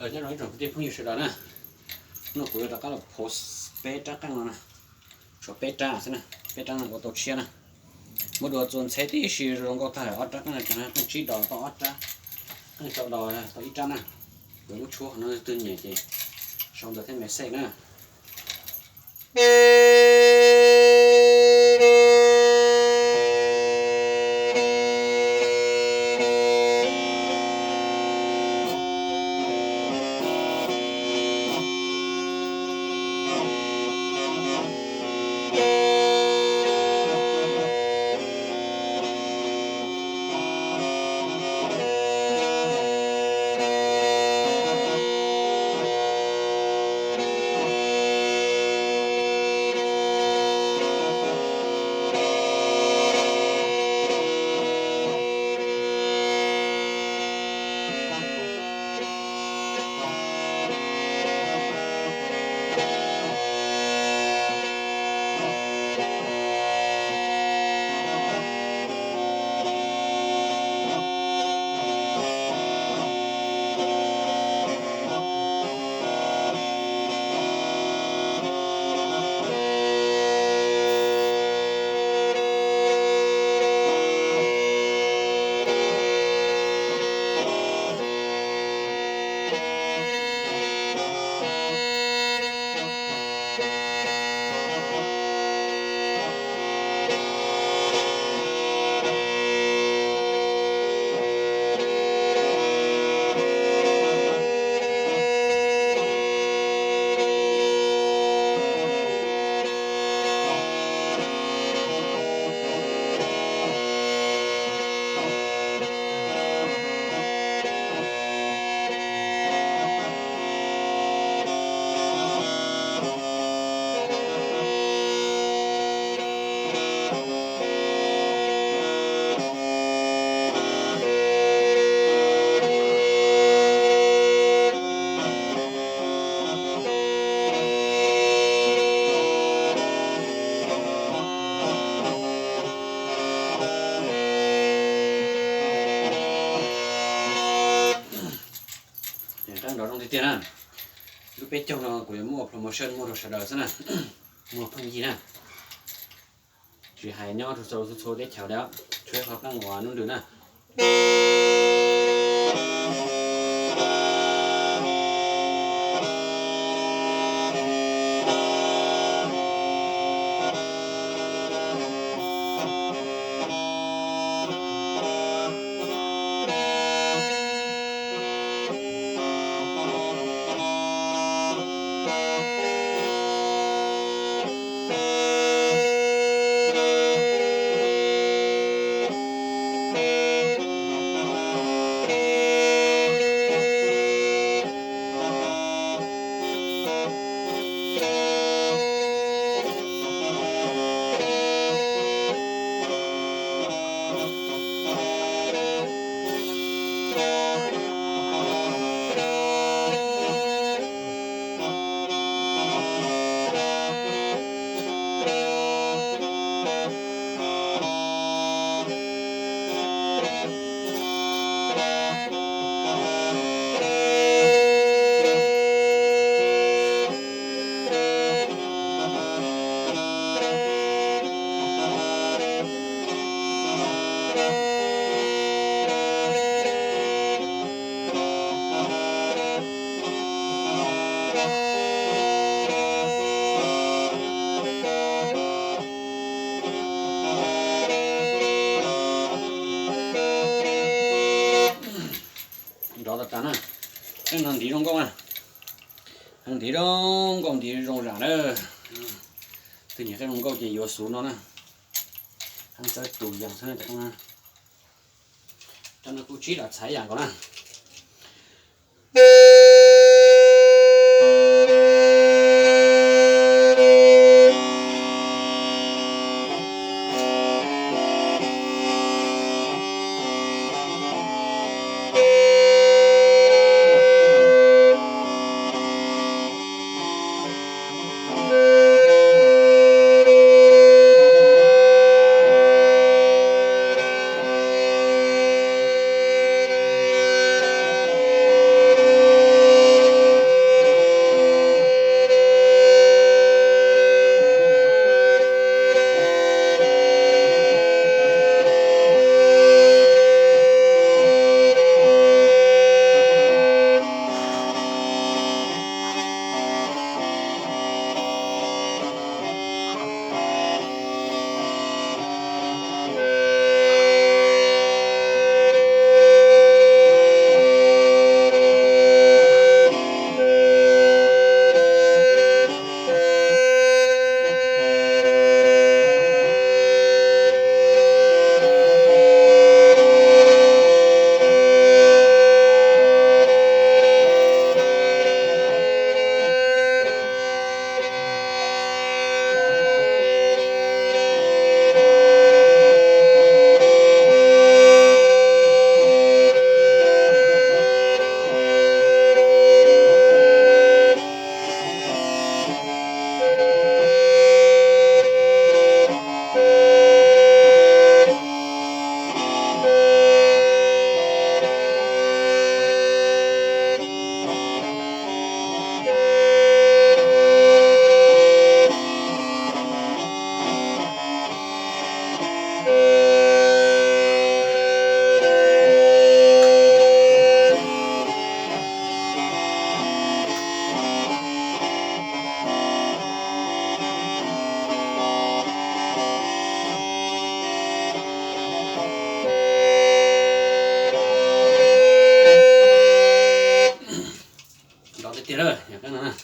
Nyob zoo ib tsoom kwv tij phooj ywg sawv daws na, hnub no kuv yuav rov qab los post peb rab qeej no na, tshuav peb rab xwb na, peb rab no ua tau tshiab na. Muab dua txua ntxheb tib si zoo nkauj tag ob rab qeej no, qeej tsib dos tau ob rab, qeej rau dos tau ib rab na. Kuv muab tshuab qhov no, twg nyiam ces sau ntawv thiab message na. Qeej nrov zoo tiag tiag na. Lub peb caug no kuv yuav muaj promotion muaj rau sawv daws xwb na, muaj phooj ywg na. Tsis hais nyob rau txhua txhua teb chaws li, tshuav ib qho qeej uas nub nrws na. Nrov tas tas na. Qeej no ntiv zoo nkauj na. Qeej ntiv zoo nkauj, ntiv zoo zam na. Twg nyiam qeej zoo nkauj ces yuav xuv no na. Qeej txawb tus yas xwb na. Rab no kuj tsib los txhais yam nkaus na. Yog no na.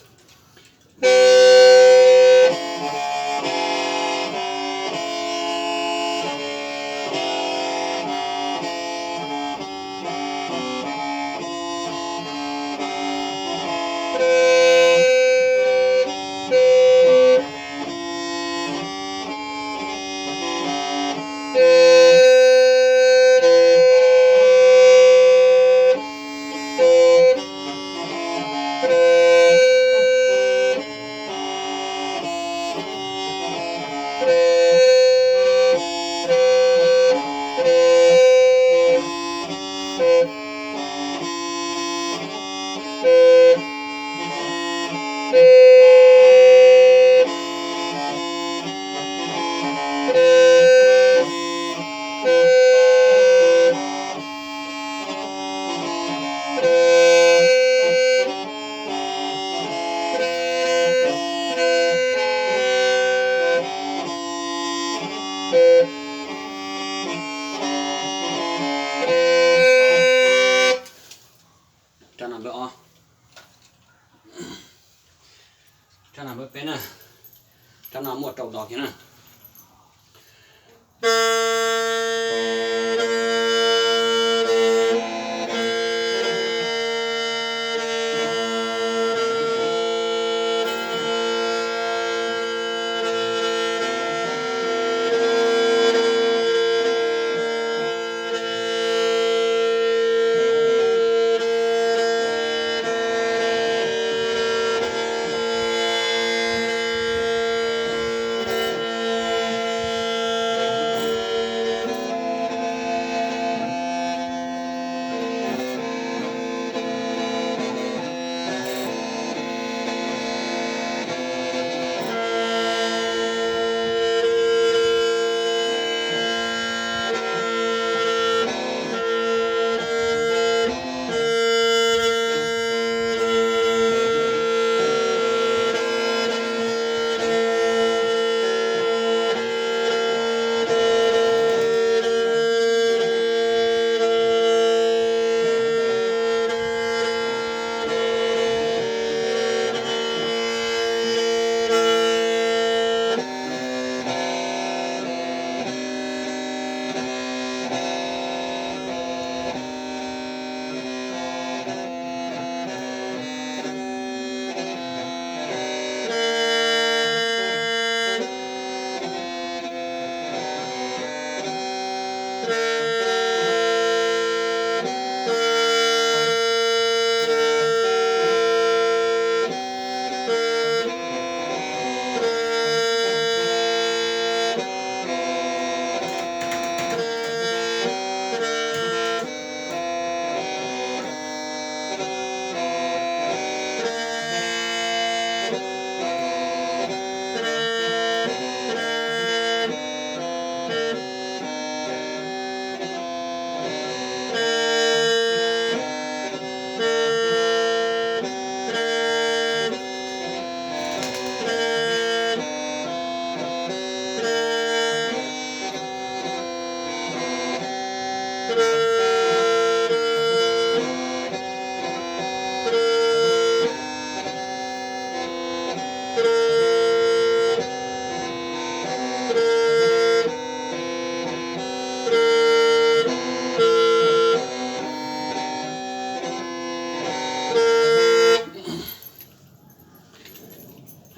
Rab no npawb ob, rab no npawb peb na, rab no muaj rau dos kiag na.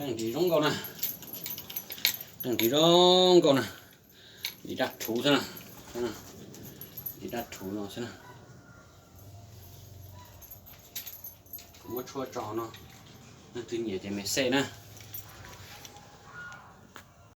Qeej nrhiv zoo nkauj na, qeej nrhiv zoo nkauj na, nrhiv daj rhuv xwb na, nrhiv daj rhuv no xwb na. Kuv muab tshuab tso hauv no, leej twg nyiam ces me xej na.